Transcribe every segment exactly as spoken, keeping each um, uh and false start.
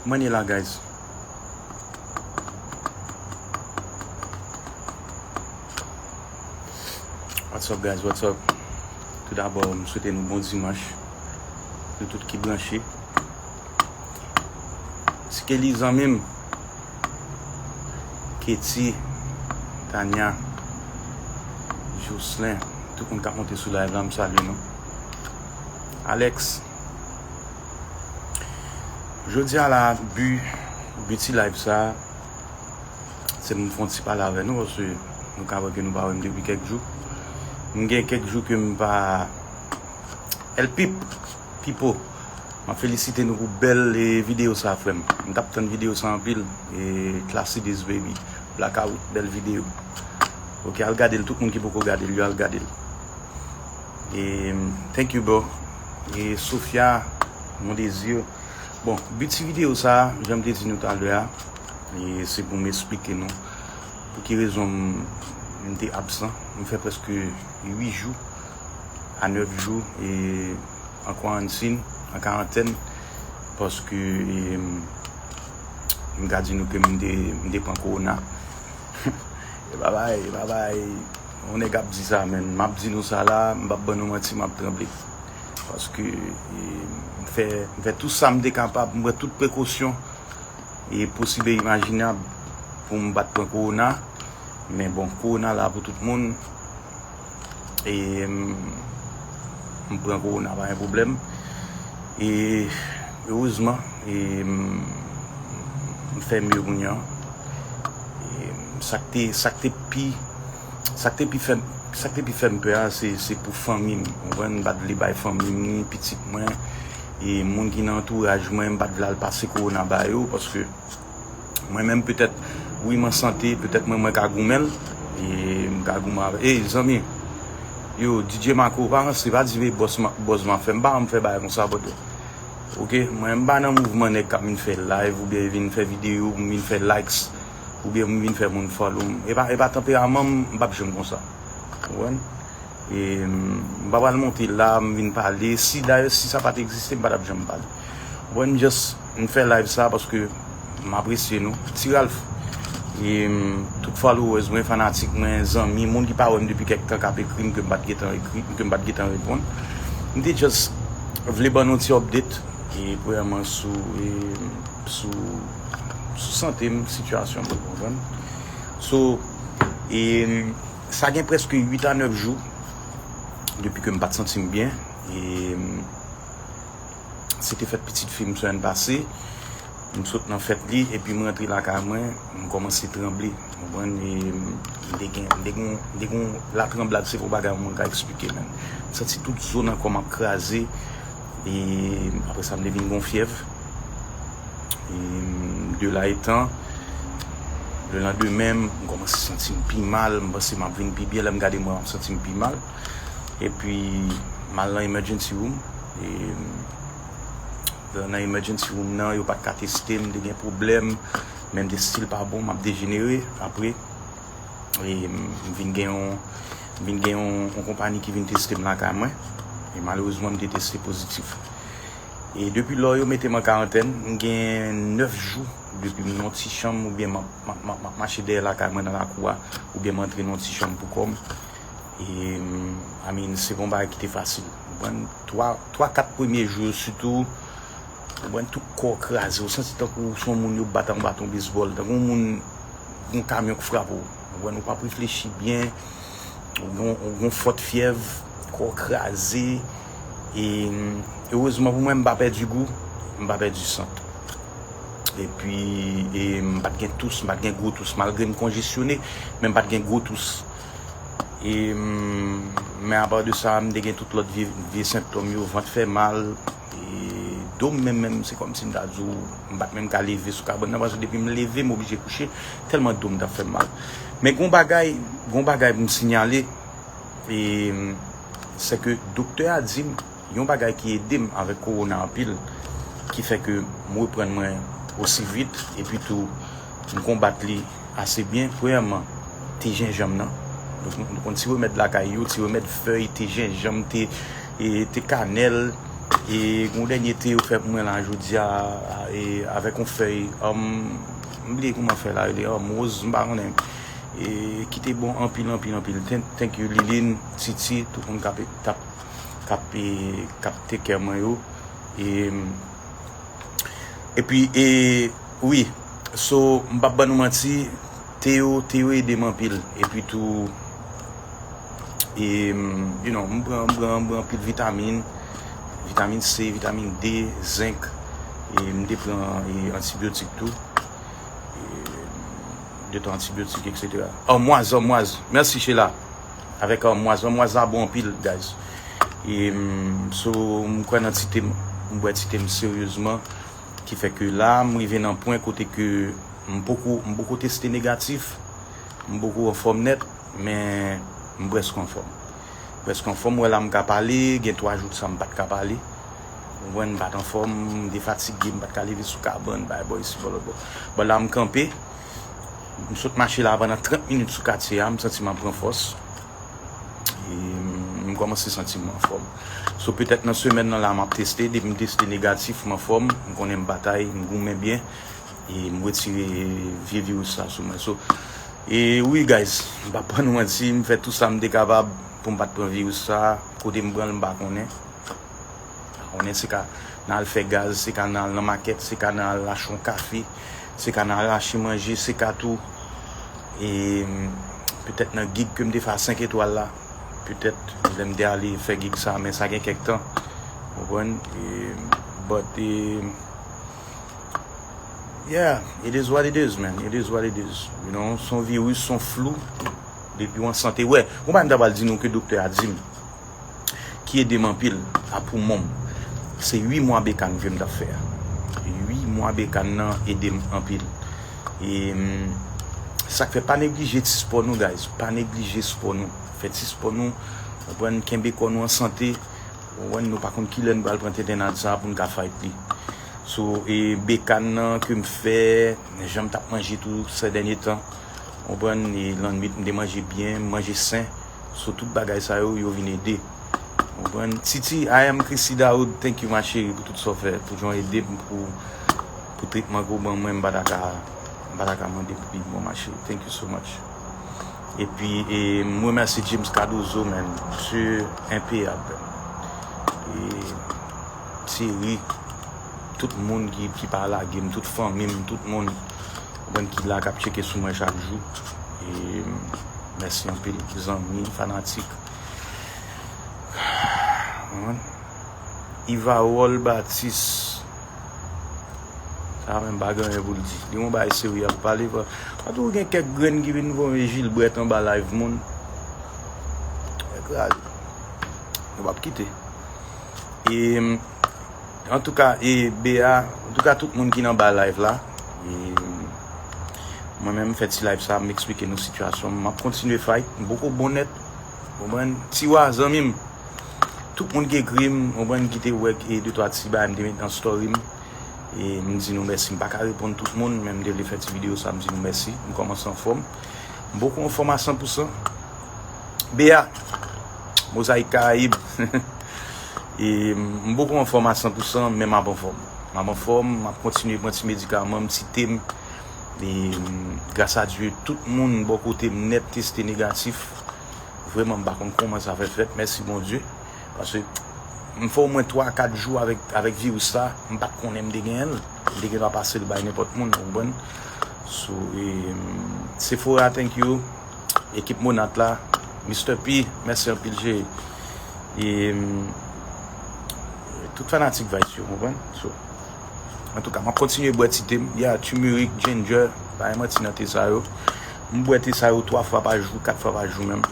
Mwen ye la, guys. What's up, guys? What's up? Tou dabò, m swete nou bon dimanch. Nou tout ki branche. Sikeli zanmi m. Keti, Tanya, Jocelyn, tout moun k ap monte sou live la, m salye nou. Alex, jodi a la, bi, bi ti live sa, se pou m fè yon ti pale avè nou, paske nou ka wè ke nou pa wè m depi kèk jou. M gen kèk jou ke m pa El Pip, Pipo. M ap felisite nou pou bèl, e, videyo sa, frè m. M t ap tann videyo sa anpil. E, Classy This Baby, Blackout, bèl videyo. Ok, al gade l, tout moun ki poko gade l, yo al gade l. E, thank you, bro. E, Sofia, Mon Désir. Bon, bi ti videyo sa, jan m te di nou talè a, e se pou m esplike nou pou ki rezon m, m te absan. M fè prèske uit jou a nèf jou, e, an kwarantin, an karantèn, paske, e, m, m ka di nou ke m te, m te pran kowona. E pa bay, e pa bay. Yon nèg ap di sa, men m ap di nou sa la, m p ap ban nou manti, m ap tranble. Paske, e, m fè, m fè tout sa m te kapab, m pran tout prekosyon e posib e imajinab pou m pa t pran kowona. Men bon, kowona la pou tout moun. E, m, m pran kowona, pa gen pwoblèm. E, erezman, e, m, m fè mye kounye a. E, sa k te, sa k te pi, sa k te pi fè, sa k te pi fè m pè a, se, se pou fanmi m. Ou konprann, m pa t vle bay fanmi m, ni pitit mwen, e moun ki nan antouraj mwen, m pa t vle al pase kowona ba yo, paske mwen menm, petèt, wi, m an sante, petèt mwen, mwen ka goumen l, e m ka goumen avè, ey, zanmi, yo, D J Mako, pa ranse, pa di ve bòs m, bòs m ap fè, m pa renmen fè bagay konsa, bòdè. Ok, mwen, m pa nan mouvman nèg k ap vin fè live, oubyen vin fè videyo, pou m vin fè likes, oubyen pou m vin fè moun follow m. E pa, e pa tanperaman m, m p ap janm konsa. Ou konprann? E, m pa pral monte la, m vin pale. Si, dayè, si sa pa t egziste, m pa t ap janm pale. Ou konprann, m just, m fè live sa paske m apresye nou. Ti Ralph, e, m, tout followers mwen, fanatik mwen, zanmi, moun ki pa wè m depi kèk tan k ap ekri m, ke m pa t gentan ekri, ke m pa t gentan reponn. M te just vle ban nou ti update, e, premyèman sou, e, sou, sou sante m, sitiyasyon m, ou konprann? So, e, sa gen prèske uit a nèf jou depi ke m pa t santi m byen. E, se te fèt pitit fi m semèn pase. M sot nan fèt li, epi m rantre lakay mwen, m kòmanse tranble. Ou konprann? E, m te gen, m te gen, m te gen yon latranblad, se pa yon bagay yon moun ka eksplike, menn. M santi tout zo nan kò m ap kraze. E, apre sa, m te vin gen yon fyèv. E, de la etan, le landemen, m kòmanse santi m pi mal, m panse m ap vin pi byen, lè m gade mwen, m ap santi m pi mal. Epi, m al nan emergency room. E, nan emergency room nan, yo pa t ka teste m, m te gen pwoblèm, men m te still pa bon, m ap dejenere. Apre, e, m vin gen yon, m vin gen yon, yon konpani ki vin teste m lakay mwen. E malerezman, m te teste pozitif. E depi lò yo mete m an karantèn, m gen nèf jou depi m nan yon ti chanm oubyen m ap, m ap, m ap, m ap mache dèyè lakay mwen nan lakou a, oubyen m antre nan yon ti chanm pou kò m. E, I mean, se pa yon bagay ki te fasil. Ou konprann? Twa, twa, kat premye jou yo sitou, ou konprann, tout kò w kraze, ou santi tankou w se yon moun yo bat ak yon baton bezbòl, tankou yon moun, yon kamyon k frape w. Ou konprann? Ou p ap reflechi byen, ou gen, ou gen fòt fyèv, kò w kraze. E, erezman pou mwen, m pa pèdi gou, m pa pèdi sant. Epi, e, m pa t gen tous, m pa t gen gwo tous, malgre m konjesyone, men m pa t gen gwo tous. E, m, men apa de sa, m te gen tout lòt vye, vye sentòm yo, vant fè mal, e, do m menm, menm, se kòmsi m ta di w, m pa t menm ka leve sou kabann nan, paske depi m leve, m oblije kouche, tèlman do m t ap fè m mal. Men gon bagay, gon bagay pou m sinyale, e, se ke doktè a di m, yon bagay ki ede m avèk kowona anpil, ki fè ke m reprann mwen osi vit, epi tou, m konbat li ase byen. Premyèman, te jenjanm nan. Donk, nou, nou konn ti remèd lakay yo, ti remèd fèy, te jenjanm, te, e, te kanèl, E gon dènye te yo fè pou mwen la jodi a, e avèk yon fèy, um, m bliye kouman fèy la rele, um, woz, m pa konnen. E ki te bon anpil, anpil, anpil. Thank, thank you, Liline, Titi, tout moun k ap, t ap, k ap, e, k ap take care mwen yo. E, epi, e, wi, so, m p ap ban nou manti, te yo, te yo ede m anpil. Epi tou, e, m, you know, m pran, m pran, m pran anpil vitamin, vitamin C, vitamin D, zenk, e m te pran, e, antibyotik tou. E, de tan antibyotik, et cetera. Anmwaz, anmwaz. Mèsi, Sheila. Avèk anmwaz. Anmwaz la bon anpil, guys. E, m, so, m kwè nan ti te m, m bwè ti te m seryezman. Ki fè ke la, m rive nan pwen kote ke m poko, m poko teste negatif. M poko anfòm nèt, men m prèske anfòm. Prèske anfòm, wè la m ka pale, gen twa jou de sa m pa t ka pale. Ou konprann, m pa t anfòm, m te fatige, m pa t ka leve sou kabann, bay bò isi, bò lòt bò. Bon, la m kanpe, m sot mache la pandan trant minit sou katye a, m santi m ap pran fòs. E m kòmanse santi m anfòm. So, petèt nan semèn nan la, m ap teste, depi m teste negatif, m anfòm, m konnen m batay, m goumen byen. E m retire vye viris sa sou mwen. So, e wi, guys, m p ap pran nou manti, m fè tout sa m te kapab pou m pa t pran viris sa. Kote m pran l, m pa konnen. M pa konnen, se ka nan al fè gaz, se ka nan al nan makèt, se ka nan al achte yon kafe, se ka nan al achte manje, se ka tou. E petèt nan gig ke m te fè a senk etwal la, petèt lè m te ale fè gig sa, men sa gen kèk tan. Ou konprann? E, but, e, Yeah, it is what it is, man. It is what it is. You know, son viris, son flou. Depi w an sante, wè. Ou pa m ta pral di nou ke doktè a di m. Ki ede m anpil, a poumon m. Se uit mwa bekàn ke m t ap fè a. Uit mwa bekàn nan ede m anpil. E, mm, sa k fè pa neglije ti spò nou, guys. Pa neglije spò nou. Fè ti spò nou. Konprann, kenbe kò nou an sante. Ou konprann, nou pa konn kilè n pral pran tentennad sa pou n ka fight li. So, e bekàn nan ke m fè, jan m t ap manje tou sè dènye tan. Ou konprann, e lannwit m te manje byen, m manje sen. So, tout bagay sa yo, yo vin ede. Ou konprann? Titi, I am Chrissy Daoud, thank you, ma chérie, pou tout sa w fè, pou jan w ede m, pou, pou tretman ke w ban mwen, m pa ta ka, m pa ta ka mande pou pi bon, ma chérie. Thank you so much. Epi, e, m remèsye James Cardozo, man. Misye enpeyab. E, Thierry, tout moun ki, ki pa lage m, tout fanmi m, tout moun, ou konprann, ki la, k ap tcheke sou mwen chak jou. E, mèsi anpil, zanmi, fanatik. Ou konprann? Ivarol Batis. Sa menm pa gen anyen pou l di. Li yon bagay serye ap pale. Pa, pa tou gen kèk grenn ki vin voye jilbrèt anba live moun. Ekraze. Nou p ap kite. E, antouka, e, Bea, antouka, tout moun ki nan ba live la. E, mwen menm, m fè ti live sa, m eksplike nou sitiyasyon m. M ap kontinye fight. M poko bon nèt. Konprann? Tiwa, zanmi m. Tout moun ki ekri m, konprann, ki te wè e de twa ti bagay m te met nan story m. E m di nou mèsi. M pa ka reponn tout moun, men m te vle fè ti videyo sa, m di nou mèsi. M kòmanse anfòm. M poko anfòm a san pou san. Bea, Mozayik Karayib. E m poko anfòm a san pou san, men m ap anfòm. M ap anfòm, m ap kontinye pran ti medikaman m, ti te m. E, gras a Dye, tout moun bò kote m nèt teste negatif. Vrèman, m pa konn kòman sa fè fèt, mèsi Bondye. Paske m fè omwen twa, kat jou avèk, avèk viris sa, m pa t konnen m te genyen l. M te gen dwa pase l bay nenpòt moun, ou konprann? So, e, Sephora, thank you. Ekip Monat la, Mister P, mèsi anpil, cheri. E, tout fanatik Vice yo, konprann? So, antouka, m ap kontinye bwè ti te m. Ya, turmeric, ginger, pa gen manti nan te sa yo. M bwè te sa yo twa fwa pa jou, kat fwa pa jou menm.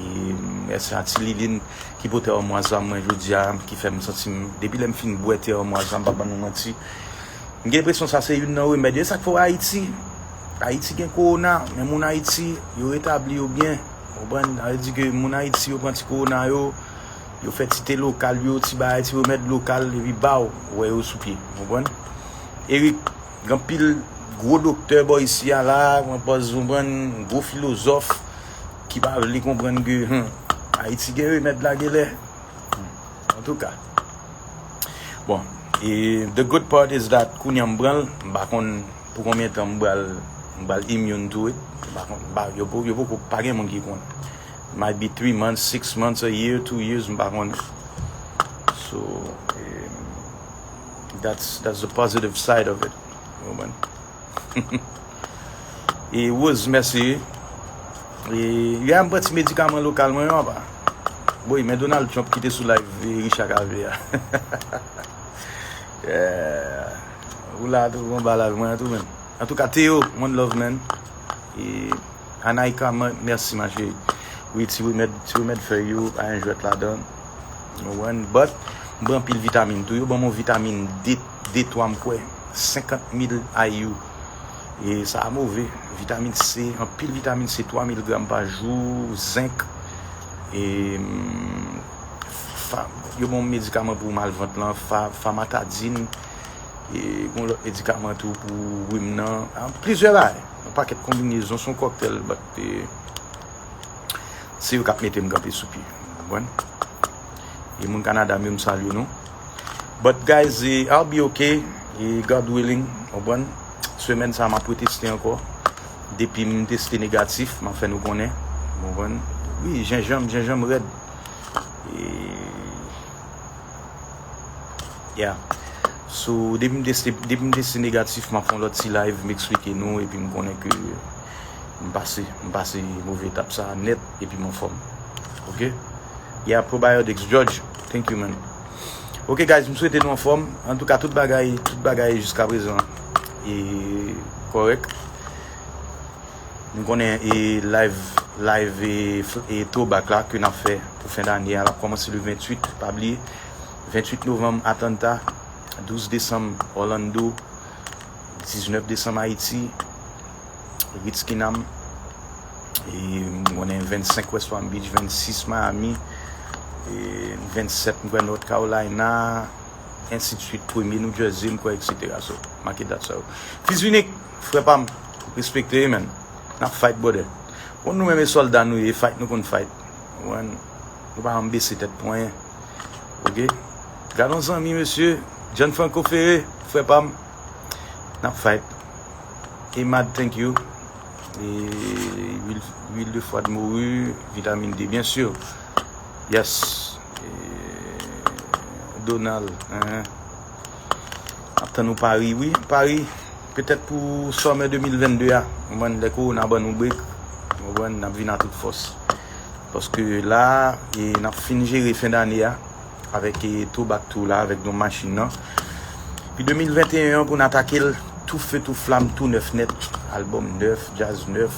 E mèsi a Ti Liline ki pote anmwaz ba mwen jodi a, ki fè m santi m, depi lè m fin bwè te anmwaz la, m p ap ban nou manti. M gen enpresyon sa se youn nan remèd yo. E sa k fè w Ayiti? Ayiti gen kowona, men moun Ayiti, yo retabli yo byen. Ou konprann? Sa vle di ke moun Ayiti, yo pran ti kowona yo, yo fè ti te lokal yo, ti bagay, ti remèd lokal, epi baw, ou wè yo sou pye. Ou konprann? Eric, gen anpil gwo doktè bò isi a la, pran pòz, ou konprann, gwo filozòf ki pa vle konprann ke, hmm, Ayiti gen remèd la genlè. Hmm. Antouka, Bon, e the good part is that kounye a m pran l, m pa konn pou konbyen tan m pral m pral immune to it. M pa konn, m pa, yo po- yo poko, pa gen moun ki konn. It might be three months, six months, a year, two years, m pa konn. So, um, that's that's the positive side of it. Ou konprann? E Rose, mèsi. E, ya, m pran ti medikaman lokal mwen yo apa. Woy, men Donald Trump ki te sou live, e, Richard Cavé a. Yeah. Ou la tou, bon bagay la, mwen tou menm. Antouka, Theo, one love, man. E, Anaïka, mè- mèsi, ma chérie. Wi, ti remèd, ti remèd fèy yo, pa gen jwèt ladan. Ou konprann? But, m pran anpil vitamin tou. Yo ban m yon vitamin D, D twa, m kwè. Senkant mil I U. E sa a move. Vitamin C, anpil vitamin C, twa mil gram pa jou, zenk. E, mm, fa- yo ban m medikaman pou mal vant lan, fa- famatadin. E gon lòt medikaman tou pou rim nan. Ah, plizyè bagay. Yon pakèt konbinezon, se yon kòktèl, but, e, se yo k ap mete m kanpe sou pye. Ou konprann? E moun Kanada m yo, m salye nou. But guys, e, I'll be okay. E God willing, ou konprann? Semèn sa a, m ap reteste ankò. Depi m teste negatif, m ap fè nou konnen. Ou konprann? Wi, jenjanm, jenjanm rèd. E, yeah. So, depi m teste, depi m teste negatif, m ap fè yon lòt ti live, m eksplike nou, epi m konnen ke m pase, m pase move etap sa a nèt, epi m anfòm. Ok? Yeah, Probiotics, George. Thank you, man. Ok, guys, m swete nou anfòm. Antouka, tout bagay, tout bagay jiska prezan e kòrèk. M konnen e live, live e, f- e throwback la ke n ap fè pou fen dane a, l ap kòmanse le venntuit, pa bliye. Venntuit novanm, Atlanta, douz desanm, Orlando, diznèf desanm, Ayiti, Ritz Kinam, e m konnen vennsenk, West Palm Beach, vennsis, Miami, e vennsèt, m kwè, North Carolina, ensidswit, premye New Jersey, m kwè, etsetera. So, make dat sa yo. Fis Inik, frè pa m, respekte, man. N ap fight, brother. Bon, nou menm e sòlda nou ye, fight nou konn fight. Ou konprann? Nou pa janm bese tèt pou anyen. Ok? Gad yon zanmi, mesye. John Franco Ferré, frè pa m. N ap fight. Emad, thank you. E, huile, huile de foie de morue, vitamine D, bien sûr. Yes. E, Donald, hein. Ap tann ou Paris, wi. Paris, petèt pou summer de mil vennde a. Ou konprann, lè korona ban nou break, ou konprann, n ap vin a tout fòs. Paske la, e, n ap fin jere fen dane a avèk, e, throwback tour la, avèk nou machin nan. Pi de mil venteyen an pou n atake l tou fe tou flam, tou nèf nèt. Albòm nèf, djaz nèf,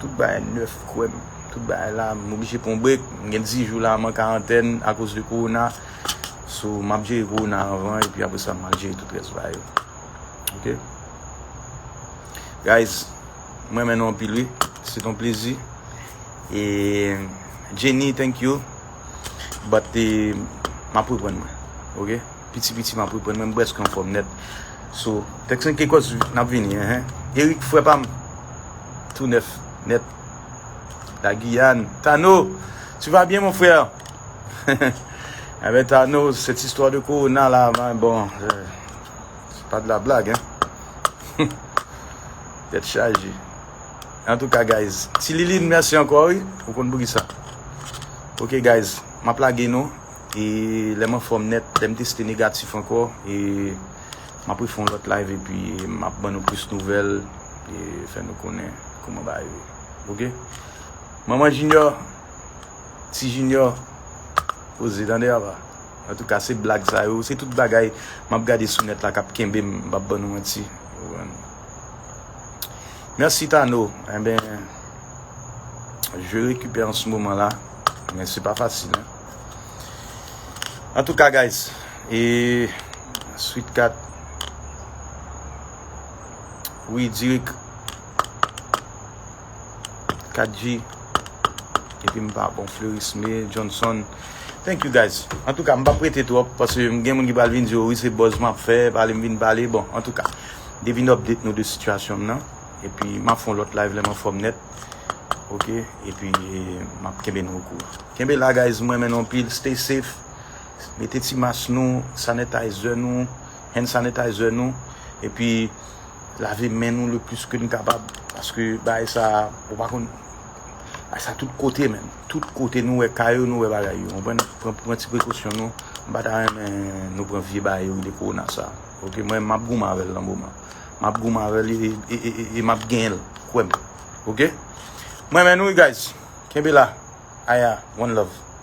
tout bagay nèf, kwè m. Tout bagay la, m oblije pran break. M gen dizuit jou la, m an karantèn akoz de korona. So, m ap jere korona anvan, epi apre sa, m al jere tout rès bagay yo. Ok? Guys, mwen renmen nou anpil, wi. Se yon plezi. E, Jenny, thank you. But, e, m ap reprann mwen. Ok? Piti piti, m ap reprann mwen. M prèske anfòm nèt. So, tèks senk kòs, n ap vini, hein. Eric, frè pa m. Tou nèf, nèt. La Guyane. Tano, tu vas bien, mon frère? Eh ben, Tano, cette histoire de corona là, ben, bon, euh, c'est pas de la blague, hein. Tèt chaje. Antouka, guys, Ti Liline, mèsi ankò, wi. Ou konn poukisa. Ok, guys, m ap lage nou. E lè m anfòm nèt, lè m teste negatif ankò, e m ap refè yon lòt live epi m ap ban nou plis nouvèl e fè nou konnen kòman bagay yo ye. Ok? Manman Junior, Ti Junior, poze, tande apa. Antouka, se blag sa yo, se tout bagay m ap gade sou nèt la k ap kenbe m, m p ap ban nou manti. Ou konprann? Mèsi, Tano. Enben, je récupère en ce moment là, men se pa fasil, hein. Antouka, guys, e Sweet Cat, wi, dirèk, Kat G, epi m pa bon, Fleurisme, Johnson. Thank you, guys. Antouka, m p ap rete twòp, paske m gen moun ki pral vin di, "O wi, se buzz m ap fè, pale m vin pale." Bon, antouka, devine update nou de sitiyasyon m nan. Epi, m ap fè yon lòt live lè m anfòm nèt. Ok? Epi, e, m ap kenbe nou okouran. Kenbe la, guys, m renmen nou anpil. Stay safe. Mete ti mas nou, sanitizer nou, hand sanitizer nou, epi lave men nou le plis ke n kapab, paske bagay sa, ou pa konn, bagay sa tout kote, menm. Tout kote nou wè kay yo, nou wè bagay yo. Konprann? Pran, pran ti prekosyon nou. M pa ta renmen nou pran vye bagay yo rele kowona sa. Oke, mwen, m ap goumen avè l nan moman. M ap goumen avè l e, e, e, e, e m ap genyen l. Kwè m. Oke? Mwen, men nou, guys. Kenbe la. Aya, one love.